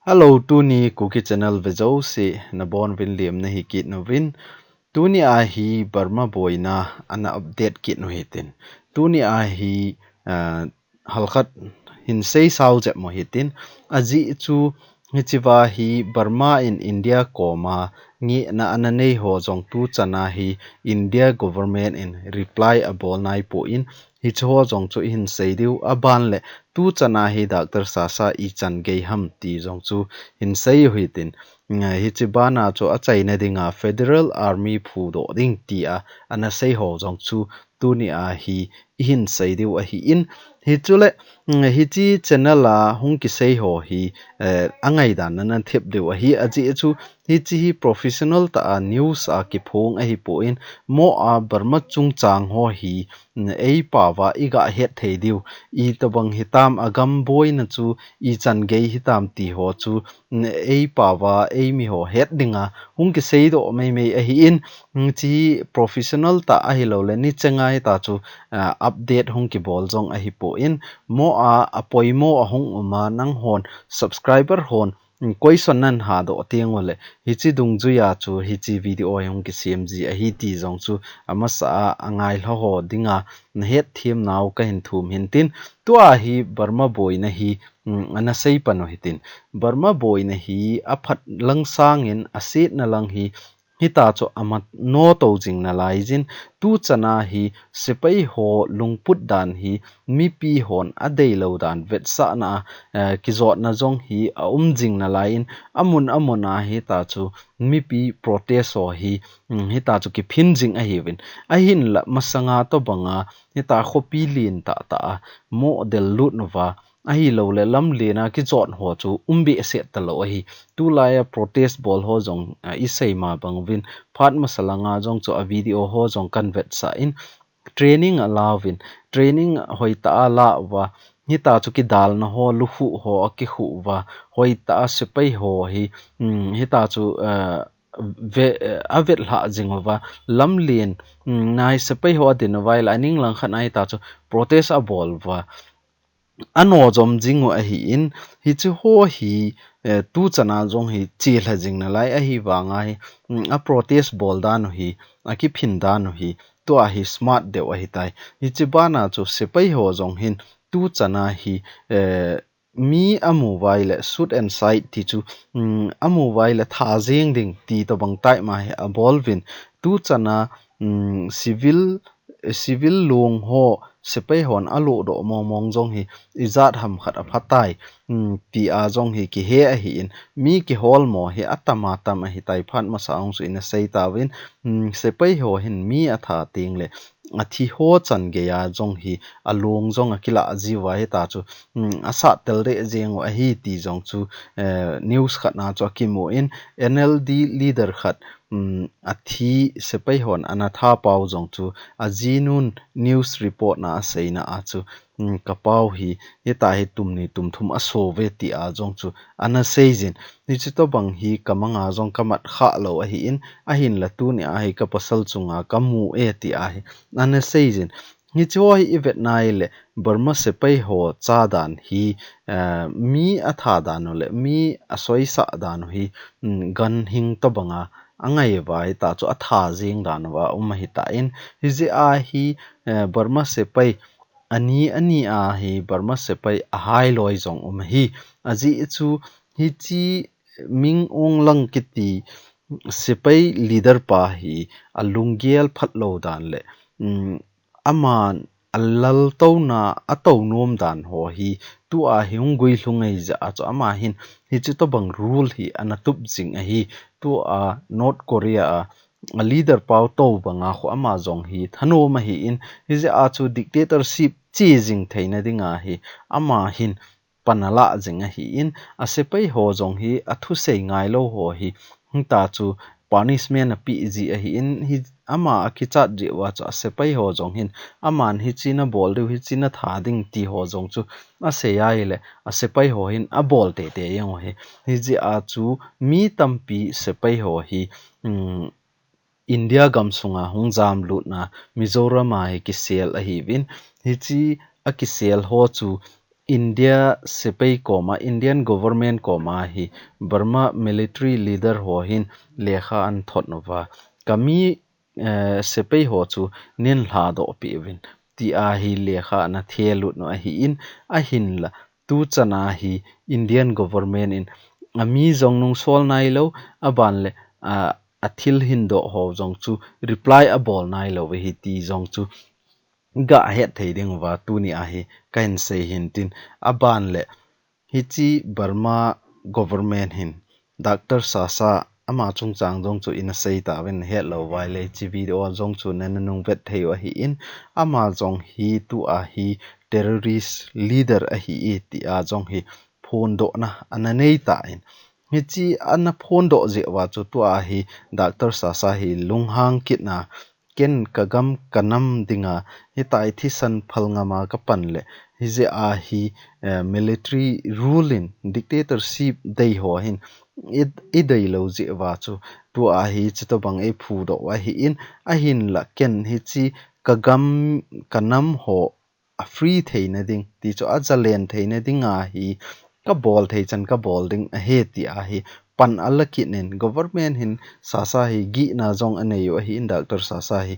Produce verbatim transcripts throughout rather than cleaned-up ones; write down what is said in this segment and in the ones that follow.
Hello, tuni Kuki Channel vejouse nabonuvin lemna hi kit uvin. Tuni a hi Burma boina ana update kit u hitin. Tuni a hi, ah, halkhat hin seisao jep mo hitin. Ajeh chu hichea hi Burma in India koma ngehna ana nei ho jong tuchan a hi India government in reply abol naipon, hiche ho jong chu ihin sei diu, aban le tuchan a hi Doctor Sasa ichan gei ham ti jong chu hin sei u hitin. Hiche bana chu achaina dinga Federal Army phudoh ding tia ana sei ho jong chu tuni a hi ihin sei diu ahin, hichule, mm, hiche channel a hung kisei ho hi, eh, angaidan nana thep diu ahi, ajeh chu hiche hi professional tah a news a kiphong ahipon, mo a Burma chungchang ho hi, mm, eipao va iga het thei diu, itobang hitam, agam boina chu ichan gei hitam ti ho chu, mm, eipao va eimi ho het dinga hung kisei doh maimai ahin, mm, hiche professional tah ahilou le nichenga hita chu, ah, update hung kibol jong ahipon, mo a apoimo ahung um a, nanghon subscriber hon, mm, question nan hadoh teng ule hiche dungjuia chu hiche video hi hung kisem ji ahi ti jong chu amasa a angailha ho dinga nahet themnau kahin thum hintin. Tua hi Burma boina hi, mm, ana sei pan u hitin. Burma boina hi aphat lang sangin asetna lang hi hita chu amano to jing nalaiyin, tuchan a hi sepai ho lungput dan hi mipi hon adeilou dan vetsahna a, eh, kijotna jong hi aum jing nalaiyin, amun amun a hita chu mipi protest ho hi, mm, hita chu kiphin jing ahiuvin. Ahinla masanga tobanga hita khopi lentah tah a mo del lut uva, ahilou le lamlen a kijot ho chu um behseh talou ahi. Tulai a protest bol ho jong, ah, isei ma bang uvin, phat masa langa jong chu a video ho jong kan vetsah in, training alauvin, training hoitah a ala uva, hita chu kidalna ho, lukhuh ho akikhuh uva, hoitah a sepai ho hi, mm, hita chu, eh, ve, eh, avetlhah jing uva, lamlen, mm, nai sepai ho adin uva ahile aning langkhat a hita chu protest abol uva, ano jom jing u ahin, hiche ho hi, eh, tuchan a jong hi chelha jing nalai ahivanga hi, mm, a protest bol dan u hi, akiphin dan u hi, tua hi smart deu ahitai. Hiche bana chu sepai ho jong hin tuchan a hi, eh, mi amu uva ahile shoot and sight ti chu, mm, amu uva ahile tha jeng ding ti tobang type ma hi abol uvin, tuchan a, mm, civil, civil long ho sepai hon alodoh mong mong jong hi ijat ham khat aphatai, mm, tia jong hi kihe ahin, mi kiholmo hi atam atam ahitai, phat masa a hung chu ina sei tauvin, mm, sepai ho hin mi atha teng le athi ho chan geiya jong hi along jong akilah jiuva hita chu, mm, asat tel deh jeng u ahi ti jong chu, eh, news khat na chu akimun, N L D leader khat, mm, athi sepai hon ana tha pau jong chu ajinun news report na aseina a chu, mm, kapau hi, hita hi tumni tumthum aso uve tia jong chu ana seijin. Hiche tobang hi kamanga jong kamat khalou ahin, ahinla tuni a hi kapasal chunga kamu e tia hi ana seijin. Hiche ho hi ivet nai le Burma sepai ho cha dan hi, eh, mi atha dan u le mi asoisah dan u hi, mm, ganhing tobanga angai uva hita chu atha jeng dan uva um ahitan, hijeh a hi, eh, Burma sepai ani ani a hi Burma sepai ahai loi jong um ahi. Ajeh chu hiche Min Aung Hlaing kiti sepai leader pa hi alunggel phatlou dan le, mm, aman alaltouna, atounom dan ho hi tua hi hung guilhung ahijeh a chu ama hin hiche tobang rule hi ana tup jing ahi. Tua North Korea a, a leader pau tou banga khu ama jong hi thanom ahin, hijeh a chu dictatorship che jing theina dinga hi ama hin pan ala jing ahin, asepai ho jong hi athusei ngailou ho hi hita chu punishment apeh ji ahin, hi ama akichat jeh uva chu asepai ho jong hin aman hiche nabol diu, hiche natha ding ti ho jong chu asei ahile asepai ho hin abol teitei jeng u ahi. Hijeh a chu mi tampi sepai ho hi, um, India gamsunga hung jamlutna Mizoram a hi kisel ahiuvin, hiche akisel ho chu India sepai koma, Indian government koma hi Burma military leader ho hin lekha ana thot uva, kami, eh, sepai ho chu neilha doh peh uvin, tia hi lekha ana thelut u ahin, ahinla tuchan a hi Indian government in ami jong nungsol nailou, aban le, ah, athil hin doh ho jong chu reply abol nailou ahi ti jong chu gahet thei ding uva tuni a hi kahin sei hintin, aban le hiche Burma government hin Doctor Sasa ama chungchang jong chu ina sei tauvin, nahet lou uva ahile hiche video jong chu nana nung vet thei u ahin, ama jong hi tua hi terrorist leader ahi e tia jong hi phondohna ana nei tan, hiche ana phondoh jeh uva chu tua hi Doctor Sasa hi lunghang kit na, ken kagam kanam dinga hitia hi thisan phal ngam a kapan le, hijeh a hi, eh, military rule in dictatorship dei ho hin i, i deilou jeh uva chu tua hi chutobang eiphudoh u ahin, ahinla ken hiche kagam kanam ho a free theina ding, ti chu ajalen theina dinga hi kabol thei chan kabol ding ahi tia hi pan ala kit in, government hin Sasa hi gihna jong anei u ahin, Doctor Sasa hi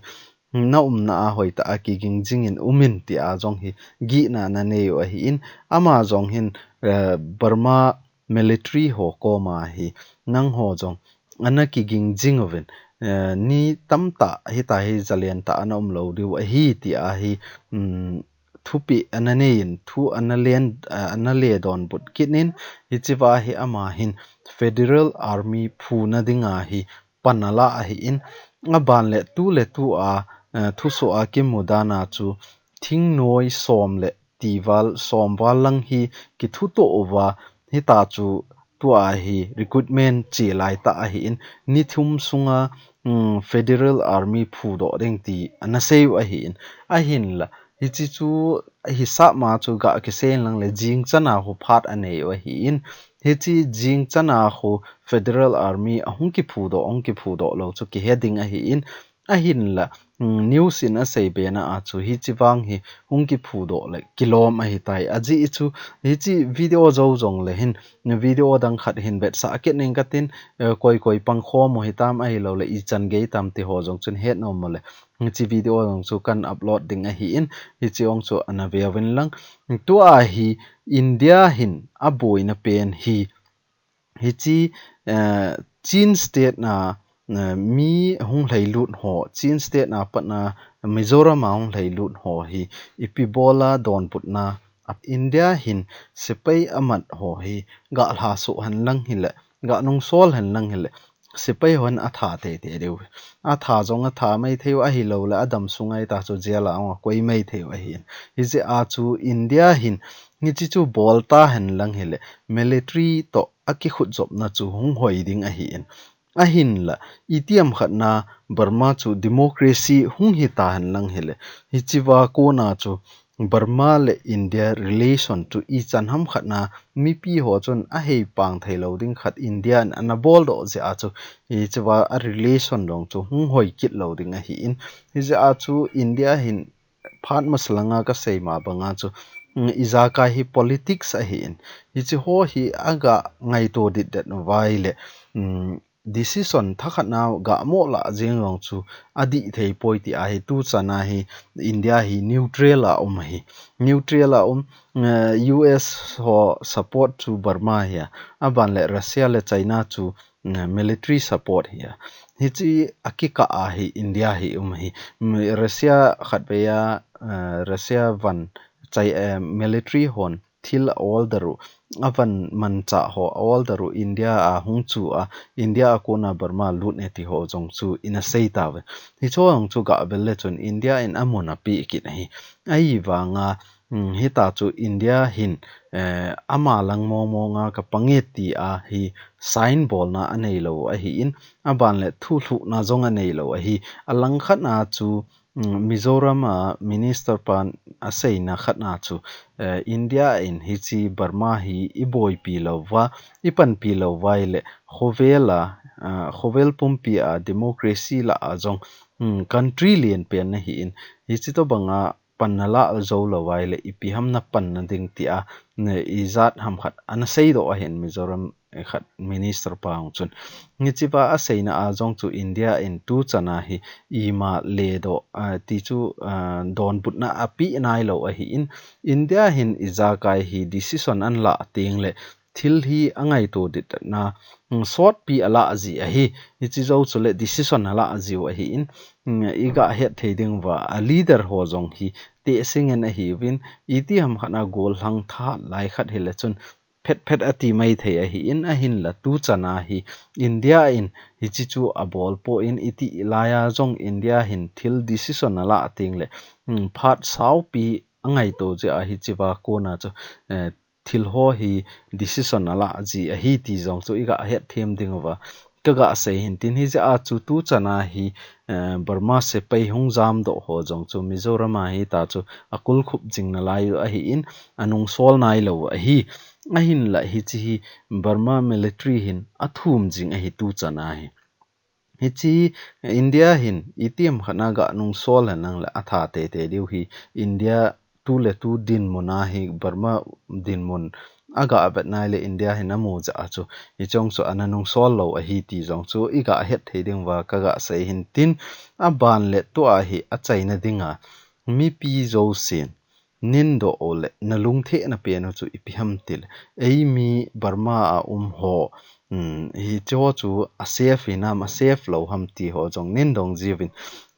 na umna a hoitah a kiging jingin umin tia jong hi gihna ana nei u ahin, ama jong hin, eh, Burma military ho koma hi nangho jong ana kiging jing uvin, eh, ni tamtah hitia hi jalen tah ana umlou diu ahi tia hi, um, thupeh ana nei in, thu ana len, eh, ana le donbut kit in, hichea hi ama hin Federal Army phuna dinga hi pan ala ahin, aban le tu le tua, eh, thusoh a kimu dan a chu thingnoi som le tival, som val lang hi kithutoh uva, hitia chu tua hi recruitment che laitah ahin, ni thum sunga, um, Federal Army phudoh ding ti ana sei u ahin, ahinla hiche chu hisap ma chu ga kisei lang le jing chan a khu phat anei u ahin, hiche jing chan a khu Federal Army ahung kiphudoh, ahung kiphudoh lou chu kihe ding ahin, ahinla, um, news in asei bena a chu hiche vang hi hung kiphudoh le kilom ahitai. Ajeh chu hiche video jou jong le hin, video dang khat hin vetsah kit ning katin, eh, koi koi pangkhom u hitam ahilou le ichan gei tam ti ho jong chun het nom u le, hiche video jong chu kan upload ding ahin, hiche ong chu ana ve uvin lang. Tua hi India hin aboina pen hi, hiche, eh, Chin State na, eh, mi hung lhailut ho, Chin State na pat na Mizoram a hung lhailut ho hi ipi bola donbutna, a India hin sepai amat ho hi ga lhasoh hen lang hile, ga nungsol hen lang hile, sepai hon atha teitei diu. Atha jong atha mai thei u ahilou le, adam sunga hita chu jail a ong a koi mai thei u ahin. Hijeh a chu India hin hiche chu bol ta hen lang hile, military toh akikhutjopna chu hung hoi ding ahin. Ahinla, itiham khat na Burma chu democracy hung hita hen lang hile, hichea kona chu Burma le India relation chu ichan ham khat na mipi ho chun ahei pang thei lou ding khat India in ana boldoh jeh a chu hichea a relation jong chu hung hoi kit lou ding ahin. Hijeh a chu India hin phat masa langa kasei ma banga chu, um, ijakai hi politics ahin. Hiche ho hi aga ngaito ditdet uva ahile, um, decision thakhat na ga mo lah jeng jong chu adih thei poi tia hi tuchan a hi India hi neutral a um ahi. Neutral a um, eh, U S ho support chu Burma hi a, aban le Russia le China chu, eh, military support hi a. Hiche akikah a hi India hi um ahi. Mm, Russia khatvei a, eh, Russia van chai, eh, military hon thil a order u, avan manchah ho a order u India a hung chu a, India a kona Burma lut e ti ho jong chu ina sei tauve. Hiche ho jong chu ga vel le chun India in amun apeh kit ahi. Ahivanga, um, hita chu India hin, eh, ama lang mong mong a kapang e tia hi sign bolna anei lou ahin, aban le thu lhuhna jong anei lou ahi. Alangkhat na chu, um, Mizoram a minister pan aseina khat na chu, eh, India in hiche Burma hi iboipi lou uva, ipanpi lou uva ahile, khovel a, ah, khovel pumpi a democracy lah a jong, um, country lienpen nahin, hiche tobanga panna lah jou lou vaile ipi ham na panna ding tia, ne, ijat ham khat ana seidoh ahin Mizoram khat minister pa hung chun. Hichea aseina a jong chu India in tuchan a hi ima ledoh, a, ti chu, a, donbutna apeh nailou ahin, India hin ijakai hi decision ana lah teng le thil hi angaito ditna, mm, sotpi alah ji ahi. Hiche jou chule decision alah jiu ahin, mm, iga het thei diuva a leader ho jong hi tehsing in ahiuvin, itiham khat a gollhang thahat lai khat hile chun phet phet ati mai thei ahin, ahinla tuchan a hi India in hiche chu abol poi, itih laiya jong India hin thil decision alah teng le, mm, phat saopi angaito jeh a hichea kona chu, eh, thil ho hi decision alah ji ahi ti jong chu iga het them diuva kaga sei hintin, hijeh a chu tuchan a hi, eh, Burma sepai hung jamdoh ho jong chu Mizoram a hi ta chu akulkhup jing nalai ahin, anungsol nailou ahi. Ahinla hiche hi Burma military hin athum jing ahi tuchan a hi. Hiche India hin itiham khat a ga nungsol henlang le atha teitei diu hi India tu le tu dinmun a hi Burma dinmun aga vet nai le India hin amu jeh a chu hiche jong chu ana nungsol lou ahi ti jong chu iga het thei diuva kaga sei hintin, aban le tua hi achaina dinga mipi jousen neidoh u le nalungthim na pen u chu ipi ham tile, eimi Burma a um ho, um, hiche ho chu asafe hinam, asafe lou ham ti ho jong neidong jiuvin.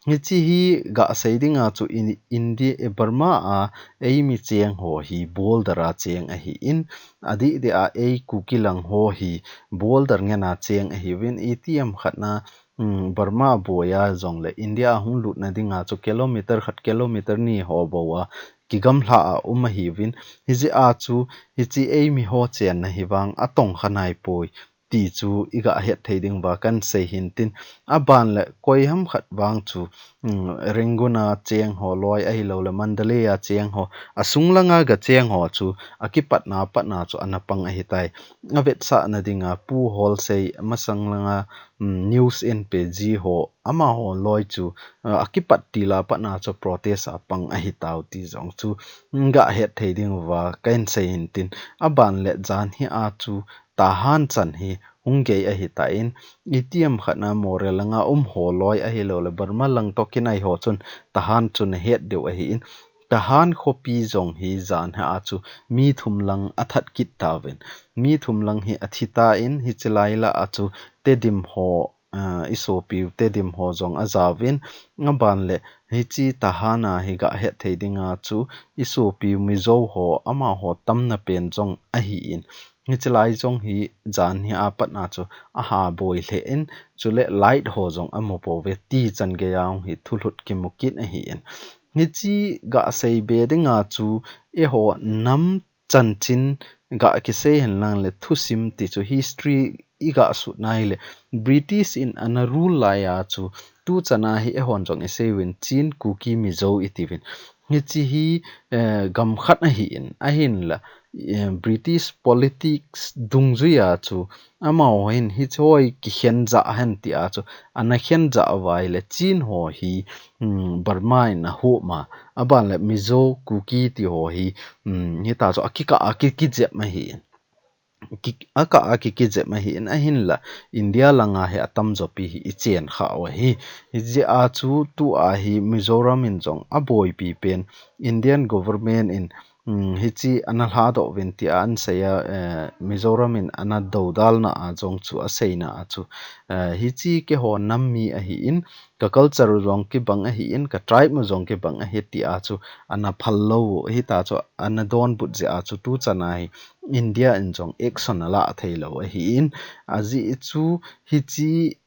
Hiche hi ga sei dinga chu in, India, eh, Burma a eimi cheng ho hi border a cheng ahin, adeh deh a ei Kuki lang ho hi border ngen a cheng ahiuvin, itiham khat a, um, Burma boiya jong le India a hung lutna dinga chu kilometer khat, kilometer ni ho bou a kigamla a um ahiuvin, hijeh a chu hiche eimi ho chenna hi vang atongkha naipoi ti chu iga het thei diuva kahin sei hintin, aban le koiham khat vang chu, um, Rangoon a cheng ho loi ahilou le Mandalay a cheng ho, asung langa ga cheng ho chu akipatna patna chu ana pang ahitai. Avetsahna dinga Pu Halsei amasang langa, um, news in pe ji ho, amaho loi chu, uh, akipat til a patna chu protest a pang ahitau ti jong chu, um, ga het thei diuva kahin sei hintin, aban le jan hi a chu Tahan chan hi hung gei ahitan, itiham khat a Moreh langa um ho loi ahilou le Burma lang toh kinai ho chun Tahan chu nahet diu ahin, Tahan khopi jong hi jan hi a chu mi thum lang athat kit tauvin. Mi thum lang hi athi tan, hiche lai lah a chu Tedim ho, ah, isopiu Tedim ho jong ajaovin, aban le hiche Tahan a hi ga het thei dinga chu isopiu Mizo ho, amaho tamna pen jong ahin. Hiche lai jong hi jan hi a patna chu aha boi lheh in, chule light ho jong amu pouve ti chan geiya hung hi thulhut kimu kit ahin. Hiche ga sei be dinga chu eiho nam chanchin ga kisei henlang le thusim ti chu history iga sut nai le British in ana rule laiya chu tuchan a hi eihon jong isei uvin Chin, Kuki, Mizo itiuvin. Hiche hi, eh, gam khat ahin, ahinla, eh, British politics dungjuiya chu amaho hin hiche ho hi kikhen jah hen tia chu ana khen jah uva ahile Chin ho hi, um, Burma in ahom a, aban le Mizo, Kuki ti ho hi, um, hita chu akikah a ki, kijep ahin. Ki, akah a ki, kijep ahin, ahinla India langa hi atamjo pi hi ichen kha u ahi. Hijeh a chu tua hi Mizoram in jong aboipi pen Indian government in, um, hiche ana lhadoh uvin tia ana seiya, eh, Mizoram in ana dodalna a jong chu aseina a chu, eh, hiche keiho nam mi ahin, ka culture u jong kibang ahin, ka tribe u jong kibang ahi tia chu ana phal lou u, hita chu ana donbut jeh a chu tuchan a hi India in jong action ala thei lou ahin, ajeh chu hiche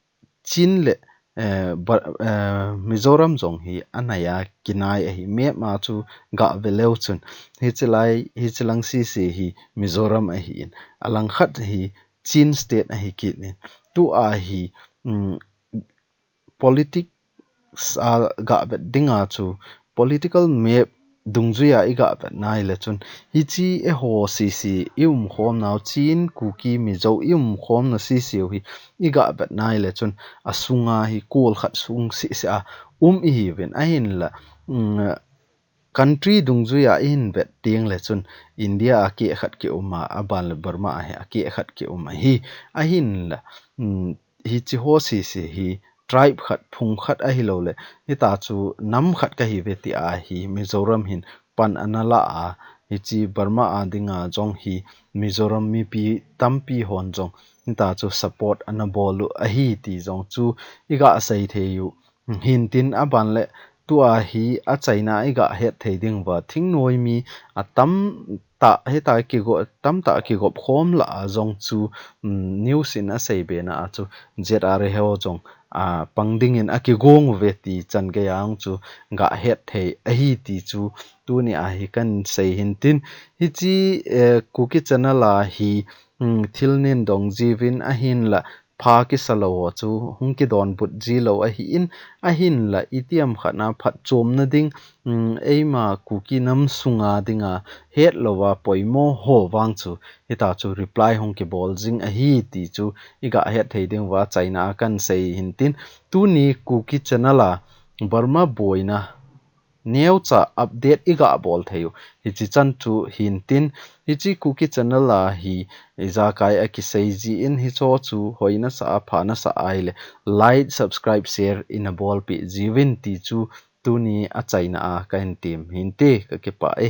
Chin le, eh, ba, eh, Mizoram jong hi anaiya kinai ahi, map a chu ga ve leu chun hiche lai, hiche lang sese hi Mizoram ahin, alang khat hi Chin state ahi kit in, tua hi, um, politics a ga vet dinga chu political map dungjuiya iga vet nai le chun hiche eiho sese i umkhom nau Chin, Kuki, Mizo i umkhomna sese u hi iga vet nai le chun asunga hi kol khat sung sese a um ihiuvin ahinla, um, Country dungjuia ihin vet teng le chun India a keh khat kium a, aban le Burma a hi akeh khat kium ahi. Ahinla, um, hichi ho sese hi tribe khat, phung khat ahilou le, hita chu nam khat kahi ve ti ahi Mizoram hin pan ana la a, hichi Burma a dinga jong hi Mizoram mipi tampi hon jong hita chu support ana bol u ahi ti jong chu iga sei thei u. Hintin aban le tua hi achaina iga het thei ding uva, thingnoi mi atam tah, hita kigo-, tamtah kigop khom la a jong chu, um, news in asei bena a chu Z R A ho jong, a, pang dingin akigong uve ti chan gei a jong chu ga het thei ahi ti chu tuni a hi kan sei hintin. Hichi, eh, Kuki Channel a hi, um, thil nin dong jiuvin ahinla pha kisa lou ho chu hung kidonbut ji lou ahin, ahinla itiham khat na phatchomna ding, um, eima Kuki nam sunga dinga het louva poimo ho vang chu hita chu reply hung kibol jing ahi ti chu iga het thei ding uva achaina a kan sei hintin. Tuni Kuki Channel a Burma boina neocha update iga bol thei u. Hichi chan chu hintin, hichi Kuki Channel a hi ijakai a kisei jin hicho chu hoina sa a, phana sa a ahile like, subscribe, share ina bolpeh jiuvin ti chu tuni achaina a kahin tem hinte, kakipah e.